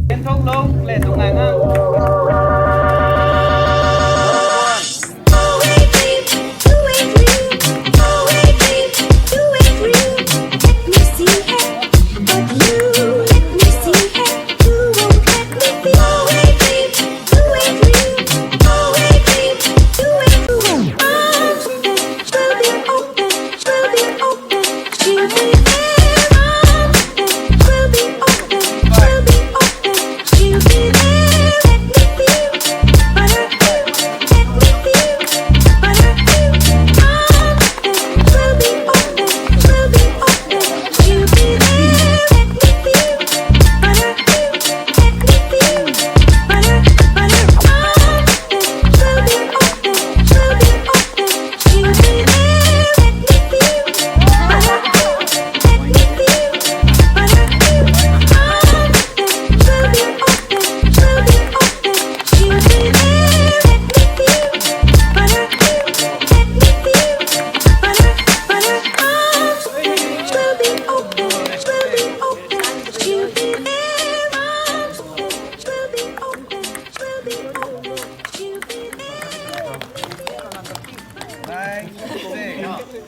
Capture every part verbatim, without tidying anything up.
Kenthok lou, le tu ngai na.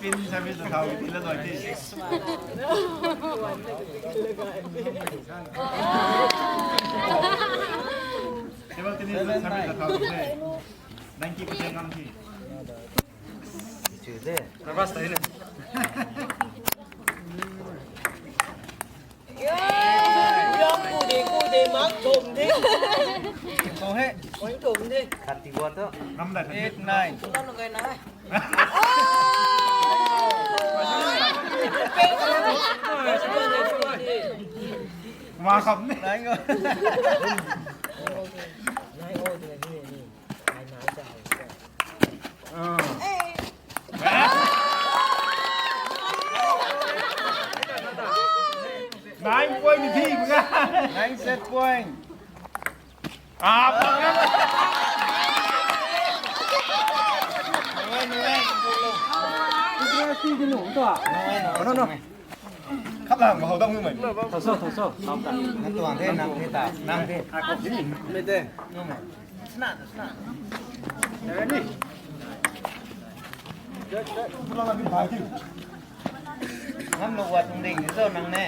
Pin service na thau ti la noi ti. Table tennis service na thau ti. Ninety percent ngam ti. Nervous ta ni. Yam ku de, ku de, mak thum de. Kong he. Point thum de. Thirty-one to. Ngam dai. Eight, nine. Kum na nung kai na. Ma kham ni. Nine go. Nine go de ni ni. Nine, nine ta. Nine point ni thi bga. Nine set point. Ah, bga. Nine, nine. Nine, nine. No, no. Khap lang khou dam nuh mei. Thau so, thau so, thau ta. Nang tuang the, nang the ta, nang the. Mei the. Nuh mei. Sna, sna. Ngam lou wa tuang ding ni zo nang ne.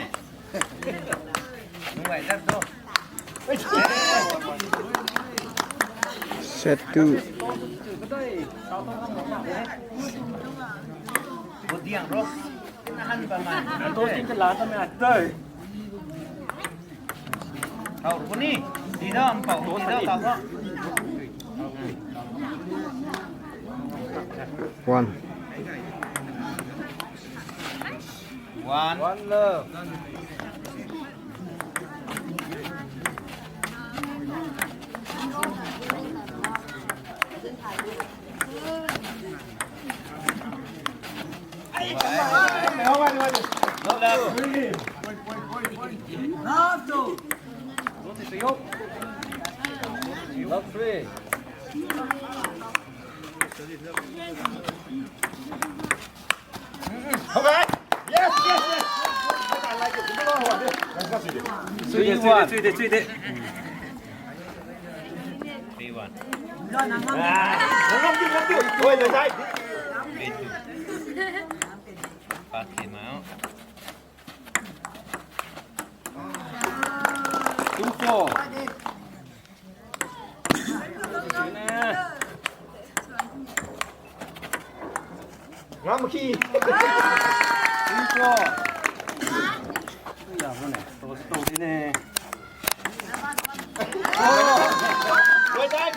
Nungai dat zo. Set two. Budiang ro. Tina han ba man. Ado tin ka la ta mei ado. Hau kuni. Dida am pau. Dida ta ba. One. One. One love. Love three. Okay. Yes, yes, yes. I like it. Three one. Three one. Three one. Ah, three two. Three two. Pass him out. Two four. Ngam khi. Three four. Ui ya, mana. Tou, tou di ne. Oi, dai.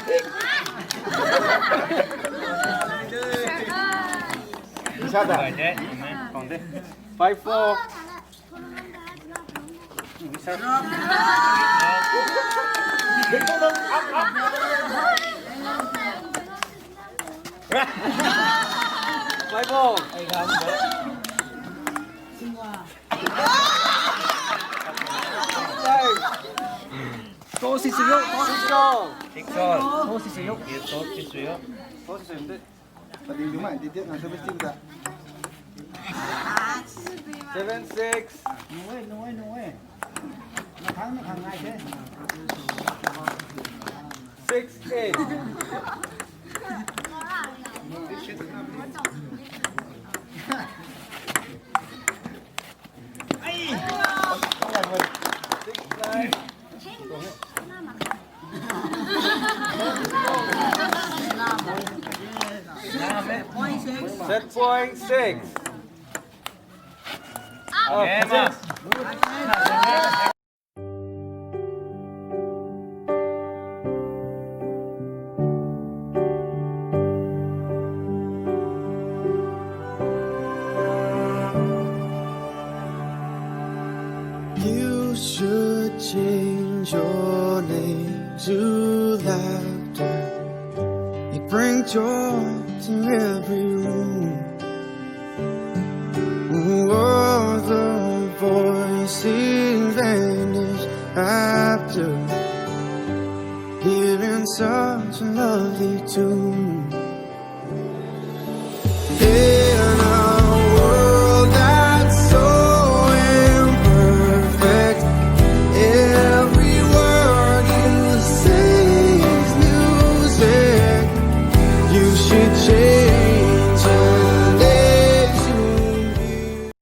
Isa da. Five four. Five all. Tou si suyo, tou si suyo. Six all. Tou si suyo. Yes, tou si suyo. Tou si suyo. Padi lumai di di na service team ta. Seven six. Nuwe, nuwe, nuwe. Na thang, na thang ngai the. Six eight. Six nine. Set point six. You should change your name to laughter. It brings joy to every room. All the voices vanish after hearing such a lovely tune.